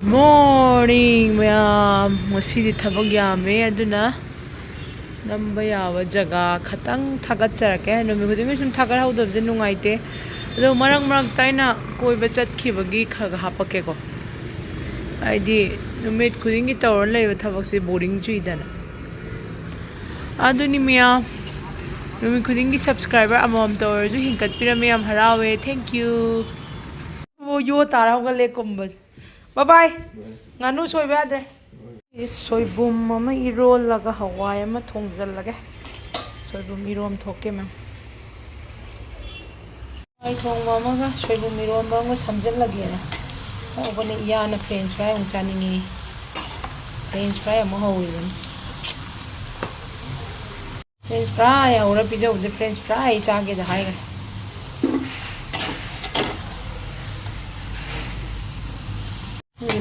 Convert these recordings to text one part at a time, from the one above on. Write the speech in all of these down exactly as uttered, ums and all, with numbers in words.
Morning ꯃꯌꯥꯝ, ꯉꯁꯤꯗꯤ ꯊꯕꯛ ꯌꯥꯝꯃꯦ, ꯑꯗꯨꯅ ꯅꯝꯕ ꯌꯥꯕ ꯖꯒꯥ ꯈꯇꯪ ꯊꯥꯒꯠꯆꯔꯛꯀꯦ꯫ ꯅꯨꯃꯤꯠ ꯈꯨꯗꯤꯡꯒꯤ ꯁꯨꯝ ꯊꯥꯒꯠꯍꯧꯗꯕꯁꯦ ꯅꯨꯡꯉꯥꯏꯇꯦ, ꯑꯗꯣ ꯃꯔꯛ ꯃꯔꯛꯇ ꯑꯩꯅ ꯀꯣꯏꯕ ꯆꯠꯈꯤꯕꯒꯤ ꯈꯔ ꯈꯔ ꯍꯥꯞꯄꯛꯀꯦꯀꯣ꯫ ꯍꯥꯏꯗꯤ ꯅꯨꯃꯤꯠ ꯈꯨꯗꯤꯡꯒꯤ ꯇꯧꯔ ꯂꯩꯕ ꯊꯕꯛꯁꯦ ꯕꯣꯔꯤꯡ ꯆꯨꯏꯗꯅ꯫ ꯑꯗꯨꯅꯤ ꯃꯌꯥꯝ, ꯅꯨꯃꯤꯠ ꯈꯨꯗꯤꯡꯒꯤ ꯁꯕꯁꯀ꯭ꯔꯥꯏꯕꯔ ꯑꯃꯃꯝꯇ ꯑꯣꯏꯔꯁꯨ ꯍꯦꯟꯒꯠꯄꯤꯔꯝꯃꯦ, ꯌꯥꯝ ꯍꯔꯥꯎꯋꯦ꯫ Thank you. ꯑꯣ, ꯌꯣ ꯇꯥꯔ ꯍꯧꯒꯠꯂꯦ ꯀꯨꯝꯕ꯫ ꯕꯥꯏ ꯕꯥꯏ꯫ ꯉꯥꯅꯨ ꯁꯣꯏꯕ ꯌꯥꯗ꯭ꯔꯦ꯫ ꯁꯣꯏꯕꯨꯝ ꯑꯃ ꯏꯔꯣꯜꯂꯒ ꯍꯋꯥꯏ ꯑꯃ ꯊꯣꯡꯖꯜꯂꯒꯦ꯫ ꯁꯣꯏꯕꯨꯝ ꯏꯔꯣꯝ ꯊꯣꯛꯀꯦ ꯃꯦꯝ꯫ ꯍꯋꯥꯏ ꯊꯣꯡꯕ ꯑꯃꯒ ꯁꯣꯏꯕꯨꯝ ꯏꯔꯣꯝꯕ ꯑꯃꯒ ꯁꯝꯖꯜꯂꯒꯦꯅ ꯇꯧꯕꯅꯦ꯫ ꯏꯌꯥꯅ French fry ꯑꯃꯨꯛ ꯆꯥꯅꯤꯡꯉꯤ꯫ French fry ꯑꯃꯨꯛ ꯍꯧꯔꯤꯕꯅꯤ꯫ French fry ꯍꯧꯔ ꯄꯤꯖꯕꯗ French fry ꯆꯥꯒꯦꯗ ꯍꯥꯏꯈ꯭ꯔꯦ꯫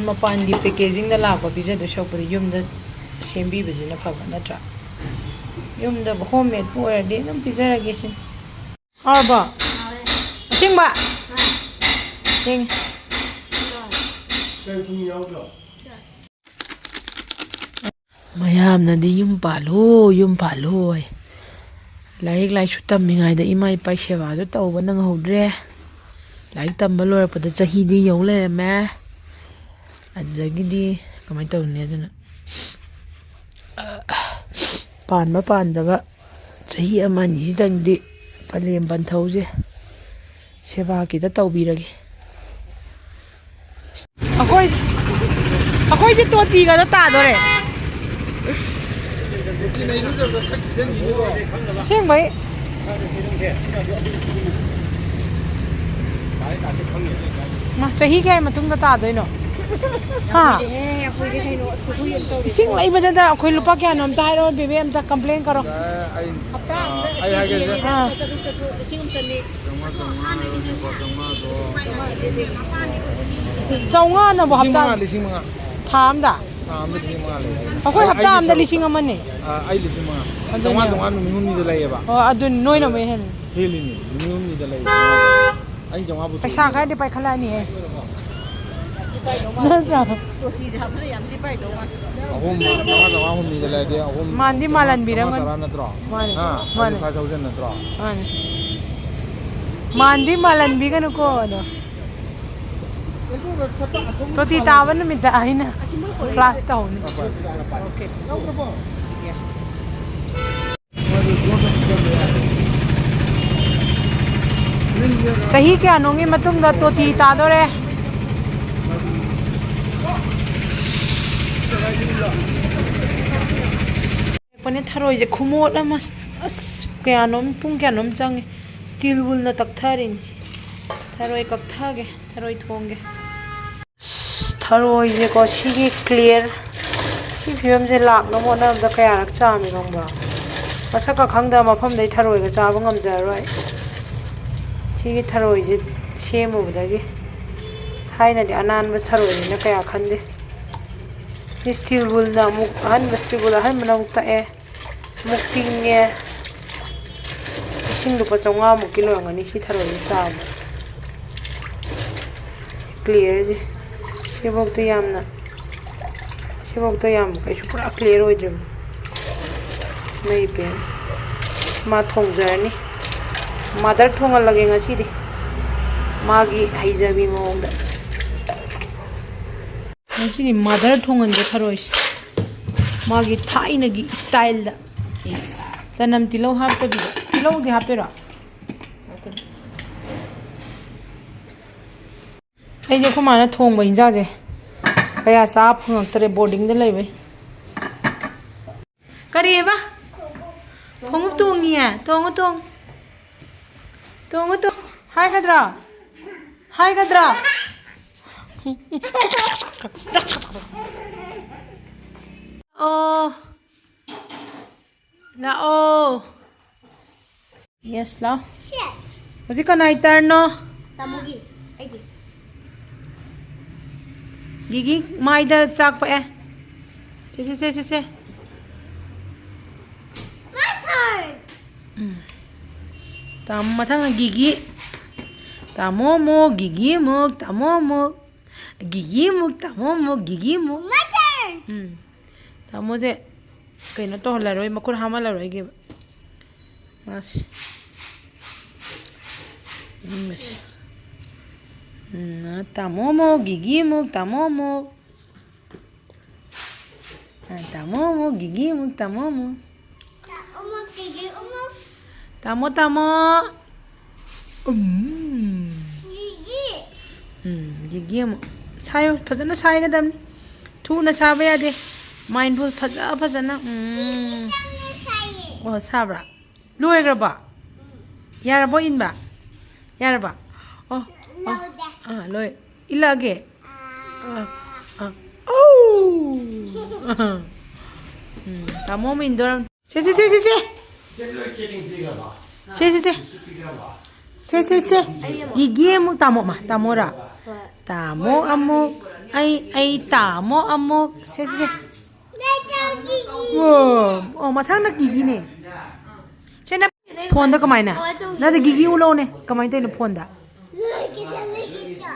ꯃꯄꯥꯟꯒꯤ packagingꯗ ꯂꯥꯛꯄ ꯄꯤꯖꯗꯣꯏ ꯁꯔꯨꯛꯄꯨꯗꯤ ꯌꯨꯝꯗ ꯁꯦꯝꯕꯤꯕꯁꯤꯅ ꯐꯕ ꯅꯠꯇ꯭ꯔꯥ? ꯌꯨꯝꯗ home madeꯄꯨ ꯑꯣꯏꯔꯗꯤ ꯑꯗꯨꯝ ꯄꯤꯖꯔꯒꯦ ꯁꯤꯅꯤ꯫ ꯍꯥꯎꯔꯕꯣ? ꯑꯁꯦꯡꯕ? ꯌꯦꯡꯉꯦ꯫ ꯃꯌꯥꯝꯅꯗꯤ "ꯌꯨꯝ ꯄꯥꯜꯂꯨ, ꯌꯨꯝ ꯄꯥꯜꯂꯨ" ꯍꯥꯏ꯫ ꯂꯥꯏꯔꯤꯛ ꯂꯥꯏꯁꯨ ꯇꯝꯃꯤꯉꯩꯗ ꯏꯃꯥ ꯏꯄꯥꯒꯤ ꯁꯦꯕꯥꯁꯨ ꯇꯧꯕ ꯅꯪꯍꯧꯗ꯭ꯔꯦ꯫ ꯂꯥꯏꯔꯤꯛ ꯇꯝꯕ ꯂꯣꯏꯔꯛꯄꯗ ꯆꯍꯤꯗꯤ ꯌꯧ ꯂꯩꯔꯝꯃꯦ꯫ ꯑꯗꯨꯗꯒꯤꯗꯤ ꯀꯃꯥꯏꯅ ꯇꯧꯅꯤ? ꯑꯗꯨꯅ, ꯑ, ꯄꯥꯟꯕ ꯄꯥꯟꯗꯕ ꯆꯍꯤ ꯑꯃ ꯑꯅꯤꯁꯤꯗꯪꯗꯤ ꯄꯂꯦꯝ ꯄꯟꯊꯧꯁꯦ ꯁꯦꯕꯥ ꯈꯤꯇ ꯇꯧꯕꯤꯔꯒꯦ꯫ ꯑꯩꯈꯣꯏ, ꯑꯩꯈꯣꯏꯁꯦ ꯇꯣꯇꯤꯒꯗ ꯇꯥꯗꯣꯔꯦ꯫ ꯑꯁꯦꯡꯕꯩ꯫ ꯃꯥ, ꯆꯍꯤ ꯀꯌꯥꯒꯤ ꯃꯇꯨꯡꯗ ꯇꯥꯗꯣꯏꯅꯣ? ꯍꯥ? ꯏꯁꯤꯡ ꯂꯩꯕꯗꯗ ꯑꯩꯈꯣꯏ ꯂꯨꯄꯥ ꯀꯌꯥꯅꯣ ꯑꯝꯇ ꯍꯥꯏꯔꯛꯑꯣ, ꯕꯦꯕꯦ, ꯑꯝꯇ complain ꯀꯧꯔꯣ꯫ ꯑꯩ, ꯑꯩ ꯍꯥꯏꯒꯦꯁꯦ꯫ ꯑꯥ꯫ ꯆꯥꯇ꯭ꯔꯨꯛ, ꯆꯥꯇ꯭ꯔꯨꯛ, ꯂꯤꯁꯤꯡ ꯑꯃ ꯆꯅꯤ꯫ ꯆꯥꯝꯃꯉꯥꯅꯕꯨ ꯂꯤꯁꯤꯡ ꯍꯞꯇꯥ ꯃꯉꯥ, ꯂꯤꯁꯤꯡ ꯃꯉꯥ꯫ ꯊꯥ ꯑꯝꯗ? ꯊꯥ ꯑꯝꯗ ꯂꯤꯁꯤꯡ ꯃꯉꯥ ꯂꯩ꯫ ꯑꯩꯈꯣꯏ ꯍꯞꯇꯥ ꯑꯝꯗ ꯂꯤꯁꯤꯡ ꯑꯃꯅꯦ꯫ ꯑꯥ, ꯑꯩ ꯂꯤꯁꯤꯡ ꯃꯉꯥ꯫ ꯑꯗꯨꯅꯦ꯫ ꯆꯥꯝꯃꯉꯥ, ꯆꯥꯝꯃꯉꯥ ꯅꯨꯃꯤꯠ ꯍꯨꯝꯅꯤꯗ ꯂꯩꯌꯦꯕ꯫ ꯑꯣ, ꯑꯗꯨ ꯅꯣꯏꯅ ꯑꯃꯨꯛ ꯍꯦꯟꯅ ꯍꯦꯜꯂꯤꯅꯦ, ꯅꯨꯃꯤꯠ ꯍꯨꯝꯅꯤꯗ ꯂꯩꯌꯦ꯫ ꯑꯩ ꯆꯥꯝꯃꯉꯥ ꯄꯨꯊꯣꯛ- ꯄꯩꯁꯥ ꯈꯔꯗꯤ ꯄꯥꯏꯈꯠꯂꯛꯑꯅꯤꯍꯦ꯫ ꯅꯠꯇ꯭ꯔꯣ? ꯇꯣꯇꯤꯁꯦ ꯍꯥꯞꯄꯗ ꯌꯥꯝ ꯊꯤ ꯄꯥꯏꯗꯧ ꯃꯥꯜꯂꯦ꯫ ꯑꯍꯨꯝ, ꯆꯥꯝꯃꯉꯥ ꯆꯥꯝꯃꯉꯥ ꯍꯨꯝꯅꯤꯗ ꯂꯩꯔꯗꯤ ꯑꯍꯨꯝ ꯃꯥꯟꯗꯤ ꯆꯥꯝꯃꯉꯥ, ꯃꯥꯜꯍꯟꯕꯤꯔꯝꯒꯅꯤ꯫ ꯆꯥꯝꯃꯉꯥ ꯇꯔꯥ ꯅꯠꯇ꯭ꯔꯣ? ꯃꯥꯅꯦ, ꯍꯥ? ꯃꯥꯅꯦ꯫ Five thousand ꯅꯠꯇ꯭ꯔꯣ? ꯃꯥꯅꯦ꯫ ꯃꯥꯟꯗꯤ ꯃꯥꯜꯍꯟꯕꯤꯒꯅꯨꯀꯣ ꯑꯗꯣ꯫ ꯇꯣꯇꯤ ꯇꯥꯕ ꯅꯨꯃꯤꯠꯇ ꯑꯩꯅ ꯐ꯭ꯂꯥꯁ ꯇꯧꯅꯤ꯫ ꯑꯣꯀꯦ꯫ ꯆꯍꯤ ꯀꯌꯥꯅꯣꯝꯒꯤ ꯃꯇꯨꯡꯗ ꯇꯣꯇꯤ ꯇꯥꯗꯣꯔꯦ꯫ ꯄꯅꯦ ꯊꯔꯣꯏꯁꯦ ꯈꯨꯃꯣꯠ ꯑꯃ, ꯑꯁ, ꯀꯌꯥꯅꯣꯝ, ꯄꯨꯡ ꯀꯌꯥꯅꯣꯝ ꯆꯪꯉꯦ꯫ ꯏꯁꯇꯤꯜ ꯋꯨꯜꯅ ꯇꯛꯊꯔꯤꯅꯤ꯫ ꯊꯔꯣꯏ ꯀꯛꯊꯒꯦ, ꯊꯔꯣꯏ ꯊꯣꯡꯒꯦ꯫ ꯑꯁ, ꯊꯔꯣꯏꯁꯦꯀꯣ, ꯁꯤꯒꯤ ꯀ꯭ꯂꯤꯌꯔ, ꯁꯤ ꯐꯤꯕꯝꯁꯦ ꯂꯥꯛꯅꯕ ꯍꯣꯠꯅꯕꯗ ꯀꯌꯥꯔꯛ ꯆꯥꯝꯃꯤ ꯈꯪꯕ꯭ꯔꯣ? ꯃꯁꯛꯀ ꯈꯪꯗꯕ ꯃꯐꯝꯗꯩ ꯊꯔꯣꯏꯒ ꯆꯥꯕ ꯉꯝꯖꯔꯔꯣꯏ꯫ ꯁꯤꯒꯤ ꯊꯔꯣꯏꯁꯦ ꯁꯦꯝꯃꯨꯕꯗꯒꯤ꯫ ꯊꯥꯏꯅꯗꯤ ꯑꯅꯥꯟꯕ ꯊꯔꯣꯏꯅꯤꯅ ꯀꯌꯥ ꯈꯟꯗꯦ꯫ ꯁꯤ ꯏꯁꯇꯤꯜ ꯋꯨꯜꯅ ꯑꯃꯨꯛ ꯑꯍꯟꯕ, ꯏꯁꯇꯤꯜ ꯋꯨꯜ ꯑꯍꯟꯕꯅ ꯑꯃꯨꯛ ꯇꯛꯑꯦ꯫ ꯑꯃꯨꯛ ꯇꯤꯡꯉꯦ꯫ ꯏꯁꯤꯡ ꯂꯨꯄꯥ ꯆꯥꯝꯃꯉꯥꯃꯨꯛꯀꯤ ꯂꯣꯏꯔꯝꯒꯅꯤ ꯁꯤ ꯊꯔꯣꯏꯁꯦ ꯆꯥꯕ꯫ ꯀ꯭ꯂꯤꯌꯔꯁꯦ꯫ ꯁꯤꯐꯧꯗ ꯌꯥꯝꯅ, ꯁꯤꯐꯧꯗ ꯌꯥꯝ ꯀꯩꯁꯨ ꯄꯨꯔꯥ ꯀ꯭ꯂꯤꯌꯔ ꯑꯣꯏꯗ꯭ꯔꯤꯕꯅꯤ꯫ ꯃꯩ ꯄꯦꯝ꯫ ꯃꯥ ꯊꯣꯡꯖꯔꯅꯤ꯫ ꯃꯥꯗꯔ ꯊꯣꯡꯍꯜꯂꯒꯦ ꯉꯁꯤꯗꯤ꯫ ꯃꯥꯒꯤ ꯍꯩꯖꯕꯤ ꯃꯑꯣꯡꯗ꯫ ꯉꯁꯤꯗꯤ ꯃꯥꯗꯔ ꯊꯣꯡꯍꯟꯒꯦ ꯊꯔꯣꯏꯁꯦ꯫ ꯃꯥꯒꯤ ꯊꯥꯏꯅꯒꯤ ꯏꯁꯇꯥꯏꯜꯗ꯫ ꯏꯁ, ꯆꯅꯝ ꯇꯤꯜꯍꯧ ꯍꯥꯞꯇꯕꯤꯗ꯫ ꯇꯤꯜꯍꯧꯗꯤ ꯍꯥꯞꯇꯣꯏꯔꯣ? ꯑꯩꯗꯤ ꯑꯩꯈꯣꯏ ꯃꯥꯅ ꯊꯣꯡꯕ ꯍꯤꯟꯖꯥꯡꯁꯦ ꯀꯌꯥ ꯆꯥ ꯐꯪꯉꯛꯇ꯭ꯔꯦ, ꯕꯣꯔꯗꯤꯡꯗ ꯂꯩꯕꯩ꯫ ꯀꯔꯤꯑꯕ? ꯈꯣꯡꯎꯞ ꯇꯣꯡꯉꯤꯌꯦ? ꯇꯣꯡꯉꯨ, ꯇꯣꯡꯉꯨ꯫ ꯇꯣꯡꯉꯨ, ꯇꯣꯡꯉꯨ꯫ ꯍꯥꯏꯒꯗ꯭ꯔꯣ? ꯍꯥꯏꯒꯗ꯭ꯔꯣ? ꯑꯣ꯫ ꯂꯥꯛꯑꯣ꯫ ꯌꯦꯁ, ꯂꯥꯎ꯫ ꯍꯧꯖꯤꯛ ꯀꯅꯥꯏ ꯇꯔꯟꯅꯣ? ꯇꯥꯃꯣꯒꯤ, ꯑꯩꯒꯤ꯫ ꯒꯤꯒꯤ ꯃꯥꯏꯗ ꯆꯥꯛ ꯄꯛꯑꯦ꯫ ꯁꯦ, ꯁꯦ, ꯁꯦ, ꯁꯦ, ꯁꯦ꯫ My turn! ꯎꯝ꯫ ꯇꯥꯃꯣ, ꯃꯊꯪꯅ ꯒꯤꯒꯤ꯫ ꯇꯥꯃꯣ ꯑꯃꯨꯛ, ꯒꯤꯒꯤ ꯑꯃꯨꯛ, ꯇꯥꯃꯣ ꯑꯃꯨꯛ꯫ ꯒꯤꯒꯤ ꯑꯃꯨꯛ, ꯇꯥꯃꯣ ꯑꯃꯨꯛ, ꯒꯤꯒꯤ ꯑꯃꯨꯛ꯫ ꯎꯝ꯫ ꯇꯥꯃꯣꯁꯦ ꯀꯩꯅꯣ ꯇꯧꯍꯜꯂꯔꯣꯏ, ꯃꯈꯨꯠ ꯍꯥꯝꯍꯜꯂꯔꯣꯏꯒꯦꯕ꯫ ꯃꯥꯁꯤ꯫ ꯎꯝ, ꯃꯁꯤ꯫ ꯎꯝ, ꯇꯥꯃꯣ ꯑꯃꯨꯛ, ꯒꯤꯒꯤ ꯑꯃꯨꯛ, ꯇꯥꯃꯣ ꯑꯃꯨꯛ꯫ ꯑ, ꯇꯥꯃꯣ ꯑꯃꯨꯛ, ꯒꯤꯒꯤ ꯑꯃꯨꯛ, ꯇꯥꯃꯣ ꯑꯃꯨꯛ꯫ ꯇꯥꯃꯣ ꯑꯃꯨꯛ, ꯒꯤꯒꯤ ꯑꯃꯨꯛ꯫ ꯇꯥꯃꯣ, ꯇꯥꯃꯣ꯫ ꯎꯝ꯫ ꯒꯤꯒꯤ꯫ ꯎꯝ, ꯒꯤꯒꯤ ꯑꯃꯨꯛ꯫ ꯁꯥꯏꯌꯨ, ꯐꯖꯅ ꯁꯥꯏꯒꯗꯕꯅꯤ꯫ ꯊꯨꯅ ꯁꯥꯕ ꯌꯥꯗꯦ꯫ Mindful ꯐꯖ ꯐꯖꯅ꯫ ꯎꯝ꯫ ꯒꯤꯒꯤ ꯆꯪꯉꯦ ꯁꯥꯏꯌꯦ꯫ ꯑꯣ, ꯁꯥꯕ꯭ꯔꯥ? ꯂꯣꯏꯈ꯭ꯔꯕꯣ? ꯌꯥꯔꯕꯣ ꯏꯟꯕ? ꯌꯥꯔꯕꯣ? ꯑꯣ, ꯑꯣ, ꯂꯧꯗꯦ꯫ ꯑꯥ, ꯂꯣꯏ꯫ ꯏꯜꯂꯛꯑꯒꯦ? ꯑꯥ, ꯑꯥ꯫ ꯑꯧ! ꯎꯝ, ꯇꯥꯃꯣ ꯑꯃ ꯏꯟꯗꯣꯔꯝ-, ꯁꯦ, ꯁꯦ, ꯁꯦ, ꯁꯦ, ꯁꯦ꯫ ꯁꯦ, ꯁꯦ, ꯁꯦ꯫ ꯒꯤꯒꯤ ꯑꯃꯨꯛ ꯇꯥꯃꯣ ꯑꯃ, ꯇꯥꯃꯣꯔꯥ? ꯇꯥꯃꯣ ꯑꯃꯨꯛ, ꯑꯩ, ꯑꯩ ꯇꯥꯃꯣ ꯑꯃꯨꯛ꯫ ꯁꯦ, ꯁꯦ, ꯁꯦ꯫ ꯑꯣ, ꯑꯣ, ꯃꯊꯪꯅ ꯒꯤꯒꯤꯅꯦ꯫ ꯁꯦ, ꯅꯪ ꯐꯣꯟꯗ ꯀꯃꯥꯏꯅ? ꯅꯠꯇꯦ, ꯒꯤꯒꯤ ꯎꯠꯂꯛꯑꯣꯅꯦ꯫ ꯀꯃꯥꯏꯅ ꯇꯧꯔꯤꯅꯣ ꯐꯣꯟꯗ?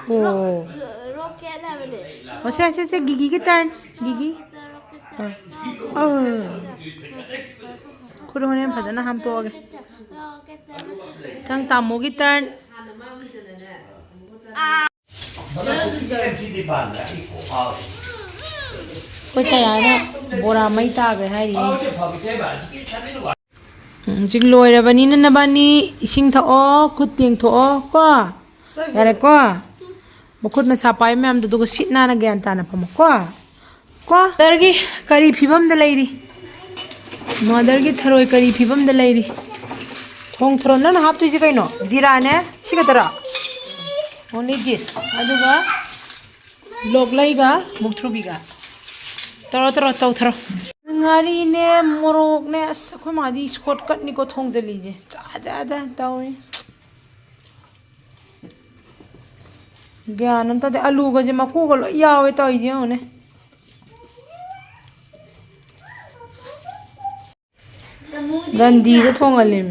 ꯑꯣ꯫ ꯔꯣꯀꯦꯠ ꯍꯥꯏꯕꯅꯦ꯫ ꯑꯣ, ꯁꯦ, ꯁꯦ, ꯁꯦ, ꯒꯤꯒꯤꯒꯤ turn꯫ ꯒꯤꯒꯤ꯫ ꯑꯥ꯫ ꯑꯥ꯫ ꯈꯨꯠ ꯍꯣꯔꯦꯟ ꯐꯖꯅ ꯍꯥꯝꯇꯣꯛꯑꯒꯦ꯫ ꯃꯊꯪ ꯇꯥꯃꯣꯒꯤ turn꯫ ꯑꯩꯈꯣꯏ ꯇꯌꯥꯅ ꯕꯣꯔꯥ ꯃꯩ ꯇꯥꯈ꯭ꯔꯦ ꯍꯥꯏꯔꯤꯌꯦ꯫ ꯎꯝ, ꯍꯧꯖꯤꯛ ꯂꯣꯏꯔꯕꯅꯤꯅ ꯅꯕꯥꯅꯤ ꯏꯁꯤꯡ ꯊꯛꯑꯣ, ꯈꯨꯠ ꯇꯦꯡꯊꯣꯛꯑꯣ ꯀꯣ꯫ ꯌꯥꯔꯦꯀꯣ? ꯃꯈꯨꯠ ꯃꯁꯥ ꯄꯥꯏꯕ ꯃꯌꯥꯝꯗꯣ, ꯑꯗꯨꯒ ꯁꯤꯠ ꯅꯥꯟꯅ ꯒ꯭ꯌꯥꯟ ꯇꯥꯅ ꯐꯝꯃꯣ ꯀꯣ꯫ ꯀꯣ? ꯃꯣꯗꯔꯒꯤ ꯀꯔꯤ ꯐꯤꯕꯝꯗ ꯂꯩꯔꯤ? ꯃꯣꯗꯔꯒꯤ ꯊꯔꯣꯏ ꯀꯔꯤ ꯐꯤꯕꯝꯗ ꯂꯩꯔꯤ? ꯊꯣꯡ ꯊꯔꯣꯏ ꯅꯪꯅ ꯍꯥꯞꯇꯣꯏꯁꯦ ꯀꯩꯅꯣ? ꯖꯤꯔꯥꯅꯦ? ꯁꯤ ꯈꯛꯇꯔꯣ? Only this꯫ ꯑꯗꯨꯒ ꯂꯣꯛꯂꯩꯒ ꯃꯨꯛꯊ꯭ꯔꯨꯕꯤꯒ꯫ ꯇꯧꯔꯣ, ꯇꯧꯔꯣ, ꯇꯧꯊꯔꯣ꯫ ꯉꯥꯔꯤꯅꯦ, ꯃꯣꯔꯣꯛꯅꯦ꯫ ꯑꯁ, ꯑꯩꯈꯣꯏ ꯃꯥꯗꯤ shortcutꯅꯤꯀꯣ ꯊꯣꯡꯖꯜꯂꯤꯁꯦ꯫ ꯆꯥ, ꯆꯥ, ꯆꯥ ꯇꯧꯔꯤ꯫ ꯒ꯭ꯌꯥꯟ ꯑꯝ ꯇꯥꯗꯦ꯫ ꯑꯂꯨꯒꯁꯦ ꯃꯀꯨꯒ ꯂꯣꯏ ꯌꯥꯎꯋꯦ ꯇꯧꯔꯤꯁꯦ ꯌꯦꯡꯉꯨꯅꯦ꯫ ꯗꯟꯗꯤꯗ ꯊꯣꯡꯍꯜꯂꯤꯝ꯫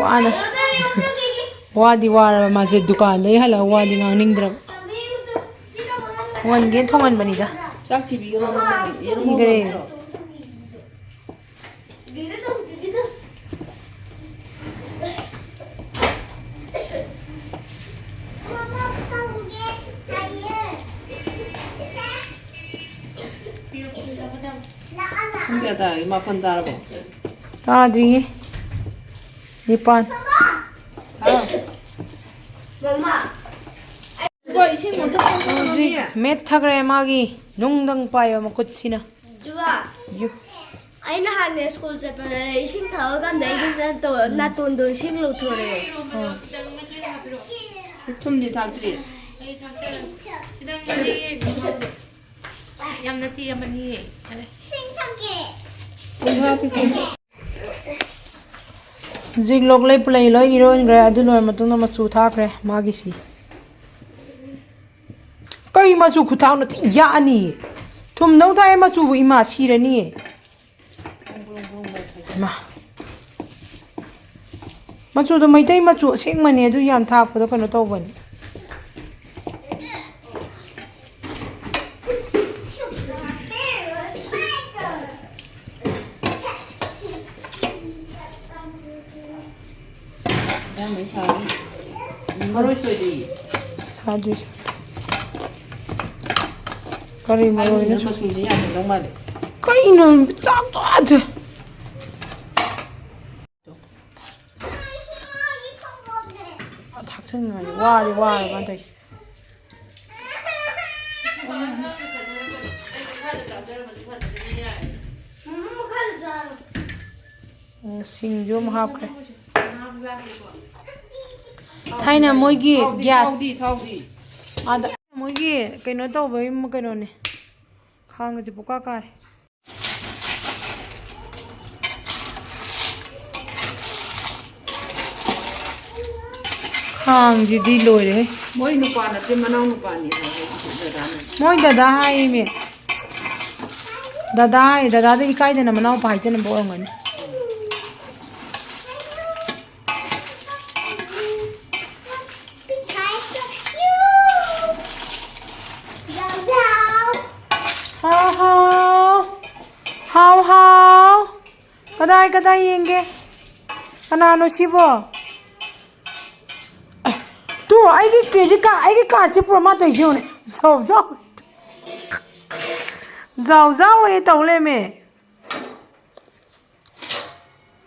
ꯋꯥꯅ꯫ ꯋꯥꯗꯤ ꯋꯥꯔꯕ ꯃꯥꯁꯦ, ꯗꯨꯀꯥꯟꯗꯩ ꯍꯜꯂꯛꯑ ꯋꯥꯗꯤ ꯉꯥꯡꯅꯤꯡꯗ꯭ꯔꯕ꯫ ꯊꯣꯡꯍꯟꯒꯦ ꯊꯣꯡꯍꯟꯕꯅꯤꯗ꯫ ꯆꯥꯛ ꯊꯤꯕꯤꯒꯅꯣ꯫ ꯊꯤꯈ꯭ꯔꯦ꯫ ꯄꯨꯡ ꯀꯌꯥ ꯇꯥꯔꯒꯦ? ꯃꯥꯄꯟ ꯇꯥꯔꯕꯣ? ꯇꯥꯗ꯭ꯔꯤꯌꯦ꯫ ꯅꯤꯄꯥꯟ꯫ ꯍꯥꯎ꯫ ꯃꯃꯥ꯫ ꯍꯧꯖꯤꯛ ꯃꯦꯠꯊꯈ꯭ꯔꯦ ꯃꯥꯒꯤ ꯅꯨꯡꯗꯪ ꯄꯥꯏꯕ ꯃꯈꯨꯠꯁꯤꯅ꯫ ꯖꯨꯕꯥ꯫ ꯌꯨ꯫ ꯑꯩ ꯅꯍꯥꯟꯅꯦ ꯁ꯭ꯀꯨꯜ ꯆꯠꯄꯗꯅꯦ ꯏꯁꯤꯡ ꯊꯛꯑꯀꯥꯟꯗ ꯑꯩꯒꯤ ꯅꯥꯇꯣ-, ꯅꯥꯇꯣꯟꯗꯣ ꯏꯁꯤꯡ ꯂꯧꯊꯣꯔꯛꯑꯦ꯫ ꯊꯨꯝꯗꯤ ꯊꯥꯛꯇ꯭ꯔꯤ꯫ ꯌꯥꯝꯅ ꯇꯦꯝꯕꯅꯤꯌꯦ꯫ ꯍꯧꯖꯤꯛ ꯂꯣꯛꯂꯩ ꯄꯨꯂꯩ ꯂꯣꯏ ꯏꯔꯣꯟꯈ꯭ꯔꯦ꯫ ꯑꯗꯨ ꯂꯣꯏꯔ ꯃꯇꯨꯡꯗ ꯃꯆꯨ ꯊꯥꯛꯈ꯭ꯔꯦ ꯃꯥꯒꯤꯁꯤ꯫ ꯀꯩ ꯃꯆꯨ ꯈꯨꯊꯥꯛꯅꯣ ꯊꯤ ꯌꯥꯛꯑꯅꯤ꯫ ꯊꯨꯝꯗꯧ ꯊꯥꯛꯑꯦ ꯃꯆꯨꯕꯨ ꯏꯃꯥ ꯁꯤꯔꯅꯤꯌꯦ꯫ ꯃꯥ꯫ ꯃꯆꯨꯗꯣ ꯃꯩꯇꯩ ꯃꯆꯨ ꯑꯁꯦꯡꯕꯅꯦ, ꯑꯗꯨ ꯌꯥꯝ ꯊꯥꯛꯄꯗꯣ ꯀꯩꯅꯣ ꯇꯧꯕꯅꯦ꯫ ꯑꯌꯥꯝꯕꯩ ꯁꯥꯔꯦ꯫ ꯃꯔꯣꯏ ꯁꯣꯏꯗ꯭ꯔꯤꯌꯦ꯫ ꯁꯥꯗ꯭ꯔꯤ, ꯁꯥꯗ꯭ꯔꯤ꯫ ꯀꯔꯤ ꯃꯔꯣꯏꯅꯣ? ꯍꯥꯏꯕꯗꯨꯅ ꯃꯆꯨꯁꯦ ꯌꯥꯝ ꯐꯖꯗꯧ ꯃꯥꯜꯂꯦ꯫ ꯀꯩꯅꯣ ꯆꯥꯛꯇꯣ ꯑꯥꯗ꯫ ꯊꯥꯛꯆꯟꯈ꯭ꯔꯅꯤ꯫ ꯋꯥꯗꯤ ꯋꯥꯔꯦ ꯃꯥ ꯇꯧꯔꯤꯁꯦ꯫ ꯎꯝ, ꯁꯤꯡꯁꯨ ꯑꯃꯨꯛ ꯍꯥꯞꯈ꯭ꯔꯦ꯫ ꯊꯥꯏꯅ ꯃꯣꯏꯒꯤ ꯊꯥꯎꯗꯤ, ꯒ꯭ꯌꯥꯁ ꯊꯥꯎꯗꯤ, ꯊꯥꯎꯗꯤ꯫ ꯑꯥꯗ ꯃꯣꯏꯒꯤ ꯀꯩꯅꯣ ꯇꯧꯕꯒꯤ ꯀꯩꯅꯣꯅꯦ꯫ ꯈꯥꯡꯒꯁꯦ ꯄꯨꯀꯥ ꯀꯥꯔꯦ꯫ ꯈꯥꯡꯁꯤꯗꯤ ꯂꯣꯏꯔꯦꯍꯦ꯫ ꯃꯣꯏ ꯅꯨꯄꯥ ꯅꯠꯇꯦ, ꯃꯅꯥꯎ ꯅꯨꯄꯥꯅꯤ ꯍꯥꯏ, ꯗꯗꯥꯅꯦ꯫ ꯃꯣꯏ ꯗꯗꯥ ꯍꯥꯏꯌꯦꯃꯤ꯫ ꯗꯗꯥ ꯍꯥꯏ, ꯗꯗꯥꯗ ꯏꯀꯥꯏꯗꯅ ꯃꯅꯥꯎꯄꯥ ꯍꯥꯏꯖꯅꯕ ꯑꯣꯏꯔꯝꯒꯅꯤ꯫ ꯀꯗꯥꯏ ꯀꯗꯥꯏ ꯌꯦꯡꯒꯦ? ꯀꯅꯥꯅꯣ ꯁꯤꯕꯣ? ꯇꯨ, ꯑꯩꯒꯤ credit card, ꯑꯩꯒꯤ cardꯁꯦ ꯄꯨꯔꯥ ꯃꯥ ꯇꯧꯔꯤꯁꯦ ꯌꯦꯡꯉꯨꯅꯦ꯫ ꯖꯥꯎ ꯖꯥꯎ꯫ ꯖꯥꯎ ꯖꯥꯎ ꯑꯣꯏꯅ ꯇꯧ ꯂꯩꯔꯝꯃꯦ꯫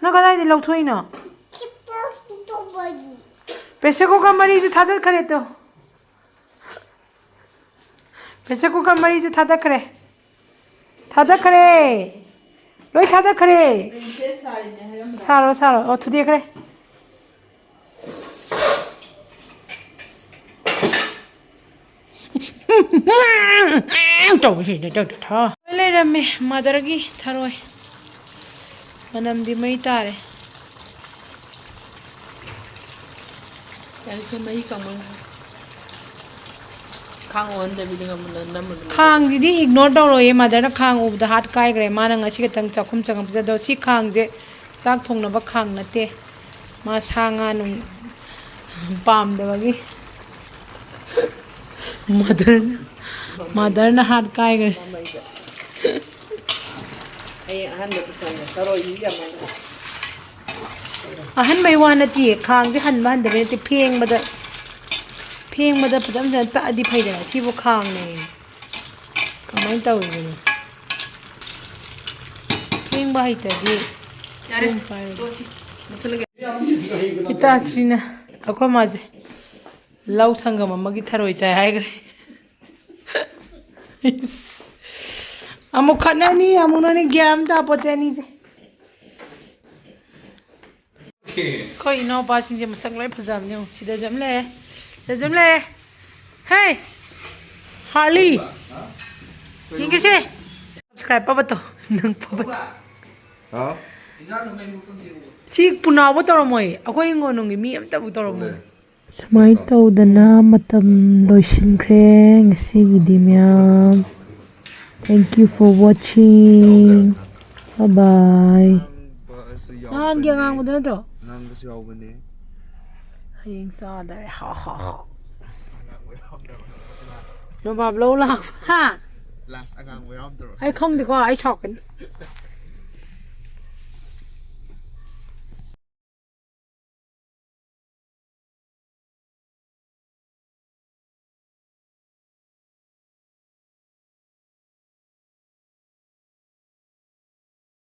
ꯅꯪ ꯀꯗꯥꯏꯗ ꯂꯧꯊꯣꯛꯏꯅꯣ? Pressure cooker ꯃꯔꯤꯁꯨ ꯊꯥꯗꯠꯈ꯭ꯔꯦ ꯇꯨ꯫ Pressure cooker ꯃꯔꯤꯁꯨ ꯊꯥꯗꯠꯈ꯭ꯔꯦ꯫ ꯊꯥꯗꯠꯈ꯭ꯔꯦ꯫ ꯂꯣꯏ ꯊꯥꯗꯠꯈ꯭ꯔꯦ꯫ ꯁꯥꯔꯣ, ꯁꯥꯔꯣ꯫ ꯑꯣ, ꯊꯨꯗꯦꯛꯈ꯭ꯔꯦ꯫ ꯇꯧꯕꯁꯤꯗ ꯇꯧꯗ ꯊꯥ꯫ ꯂꯣꯏ ꯂꯩꯔꯝꯃꯦ motherꯒꯤ ꯊꯔꯣꯏ꯫ ꯃꯅꯝꯗꯤ ꯃꯩ ꯇꯥꯔꯦ꯫ ꯌꯥꯔꯦꯁꯦ, ꯃꯍꯤ ꯀꯪꯃꯟꯈ꯭ꯔꯦ꯫ ꯈꯥꯡ ꯑꯣꯟꯗꯕꯤꯗ ꯉꯝꯃ-, ꯅꯝꯃ ꯑꯗꯨꯝ ꯈꯥꯡꯁꯤꯗꯤ ignore ꯇꯧꯔꯣꯏꯌꯦ, motherꯅ ꯈꯥꯡ ꯎꯕꯗ heart ꯀꯥꯏꯈ꯭ꯔꯦ꯫ ꯃꯥꯅ ꯉꯁꯤ ꯈꯛꯇꯪ ꯆꯥꯛꯈꯨꯝ ꯆꯪꯉꯛꯄꯁꯦ꯫ ꯑꯗꯣ ꯁꯤ ꯈꯥꯡꯁꯦ ꯆꯥꯛ ꯊꯣꯡꯅꯕ ꯈꯥꯡ ꯅꯠꯇꯦ꯫ ꯃꯥ ꯁꯥ ꯉꯥ ꯅꯨꯡ ꯄꯥꯝꯗꯕꯒꯤ motherꯅ, motherꯅ heart ꯀꯥꯏꯈ꯭ꯔꯦ꯫ ꯍꯌꯦꯡ ꯑꯍꯟꯕ ꯄꯨꯊꯣꯛꯑꯒꯦ꯫ ꯊꯔꯣꯏꯁꯤ ꯌꯥꯝꯃꯟꯗ꯭ꯔꯣ? ꯑꯍꯟꯕꯩ ꯋꯥ ꯅꯠꯇꯦ, ꯈꯥꯡꯁꯦ ꯍꯟꯕ ꯍꯟꯗꯕꯩ ꯅꯠꯇꯦ, ꯐꯦꯡꯕꯗ, ꯐꯦꯡꯕꯗ ꯐꯖꯅ ꯐꯖꯅ ꯇꯛꯑꯗꯤ ꯐꯩꯗꯅ꯫ ꯁꯤꯕꯨ ꯈꯥꯡꯅꯦ꯫ ꯀꯃꯥꯏꯅ ꯇꯧꯔꯤꯕꯅꯣ? ꯐꯦꯡꯕ ꯍꯩꯇ꯭ꯔꯗꯤ ꯌꯥꯔꯦ, ꯐꯦꯡ ꯄꯥꯏꯔꯣꯏ꯫ ꯇꯣꯛꯑꯁꯤ꯫ ꯃꯨꯠꯊꯠꯂꯒꯦ꯫ ꯏꯇꯥꯁ꯭ꯔꯤꯅ ꯑꯩꯈꯣꯏ ꯃꯥꯁꯦ ꯂꯧ ꯁꯪꯒꯝ ꯑꯃꯒꯤ ꯊꯔꯣꯏ ꯆꯥꯏ ꯍꯥꯏꯈ꯭ꯔꯦ꯫ ꯑꯃꯨꯛ ꯈꯠꯅꯅꯤ, ꯑꯃꯨꯛ ꯅꯣꯏꯅꯤ, ꯒ꯭ꯌꯥꯟ ꯑꯃ ꯇꯥꯄꯣꯠꯇꯦ ꯑꯅꯤꯁꯦ꯫ ꯑꯩꯈꯣꯏ ꯏꯅꯥꯎꯄꯥꯁꯤꯡꯁꯦ ꯃꯁꯛ ꯂꯣꯏ ꯐꯖꯕꯅꯦ꯫ ꯌꯦꯡꯉꯨ, ꯁꯤꯗꯁꯨ ꯑꯃ ꯂꯩꯔꯦ, ꯁꯤꯗꯁꯨ ꯑꯃ ꯂꯩꯔꯦ꯫ ꯍꯦ, ꯍꯥꯔꯂꯤ, ꯌꯦꯡꯒꯦꯁꯦ꯫ Subscribe ꯄꯕꯠꯇꯣ, ꯅꯪ ꯄꯕꯠ꯫ ꯍꯥꯎ? ꯁꯤ ꯄꯨꯅꯥꯎꯕ ꯇꯧꯔꯝꯃꯣꯏ, ꯑꯩꯈꯣꯏ ꯍꯤꯡꯒꯣꯜꯅꯨꯡꯒꯤ ꯃꯤ ꯑꯝꯇꯕꯨ ꯇꯧꯔꯝꯃꯣꯏ꯫ ꯁꯨꯃꯥꯏꯅ ꯇꯧꯗꯅ ꯃꯇꯝ ꯂꯣꯏꯁꯤꯟꯈ꯭ꯔꯦ ꯉꯁꯤꯒꯤꯗꯤ ꯃꯌꯥꯝ꯫ Thank you for watching. Bye bye. ꯅꯍꯥꯟꯒꯤ ꯑꯉꯥꯡꯕꯗꯨ ꯅꯠꯇ꯭ꯔꯣ? ꯑꯉꯥꯡꯕꯁꯨ ꯌꯥꯎꯕꯅꯦ꯫ ꯍꯌꯦꯡ ꯆꯥꯗꯔꯦ꯫ ꯍꯥ, ꯍꯥ, ꯍꯥ꯫ ꯅꯣꯕꯥꯞ ꯂꯧ ꯂꯥꯛꯄ꯫ ꯍꯥ? Last ꯑꯉꯥꯡꯕ ꯌꯥꯎꯔꯝꯗ꯭ꯔꯣ? ꯑꯩ ꯈꯪꯗꯦꯀꯣ, ꯑꯩ ꯁꯥꯎꯔꯛꯀꯅꯤ꯫